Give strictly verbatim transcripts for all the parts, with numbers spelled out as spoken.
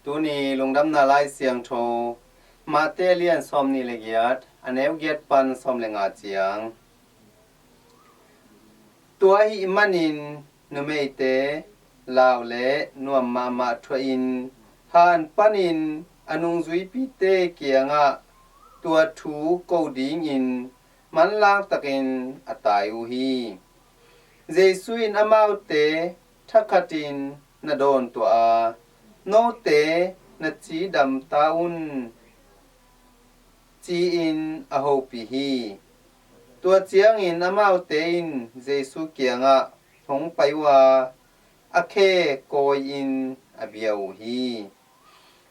Tuni lungdamna Lai Siangtho, Mate a lian sawmnih le giat, a neu giat pan sawm le nga ciang. Tua ahih manin numeite lau le nuam mahmah thuahin han panin a nungzuipite kiangah tua thu ko dingin manlang takin a tai uh hi. Jesu in amaute thakhatin na dawn tuah a, note na cidam ta un, ci-in a hopih hi. Tua ciangin amaute in Jesu kiangah hong pai uh a, a khe kawi-in a bia uh hi.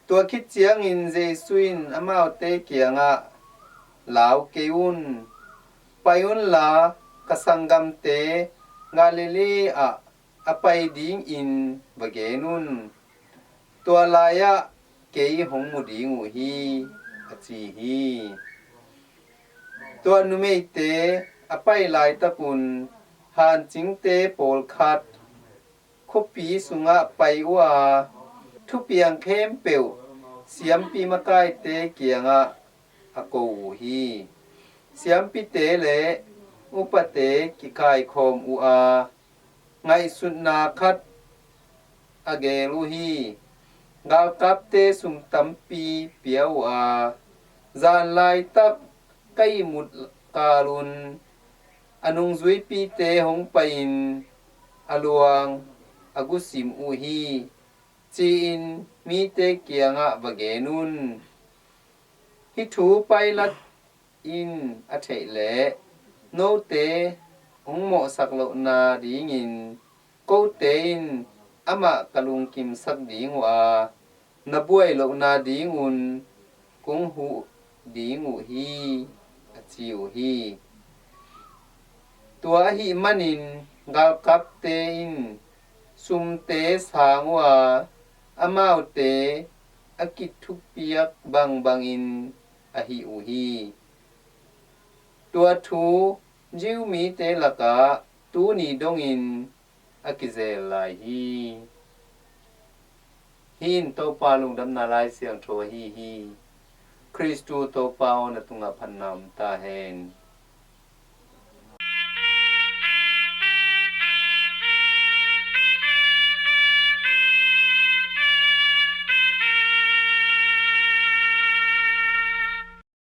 Tua khit ciangin Jesu in amaute kiangah, lau kei un, pai unla ka sanggamte Galilee ah a pai dingin va gen un. Tua lai-ah kei hong mu ding uh hi, a ci hi. Tua numeite a pai laitakun hancingte pawlkhat khuapi sungah pai uh a, thupiang khempeuh siampi makaite kiangah a ko uh hi. Siampite le upate kikaikhawm uh a, ngaihsutna khat a geel uh hi. Galkapte sum tampi pia uh a, zan laitak ka ihmut kalun a nungzuipite hong pai-in a luang a gusim uh hi, ci-in mite kiangah va gen un. Hih thu Pilat in a theih leh, note hong mawhsak lohna dingin kote in amah ka lungkimsak ding uh a, na buai lohna dingun kong huh ding uh hi, a ci uh hi. Tua ahih manin galkapte in sumte sang uh a, amaute a kithupiak bangbangin a hih uh hi. Tua thu Jew mite lakah tuni dongin a kizel lai hi. Hih in Topa lungdamna Lai Siangtho ahi hi. Khristu Topa aw, na tungah phatna om ta hen.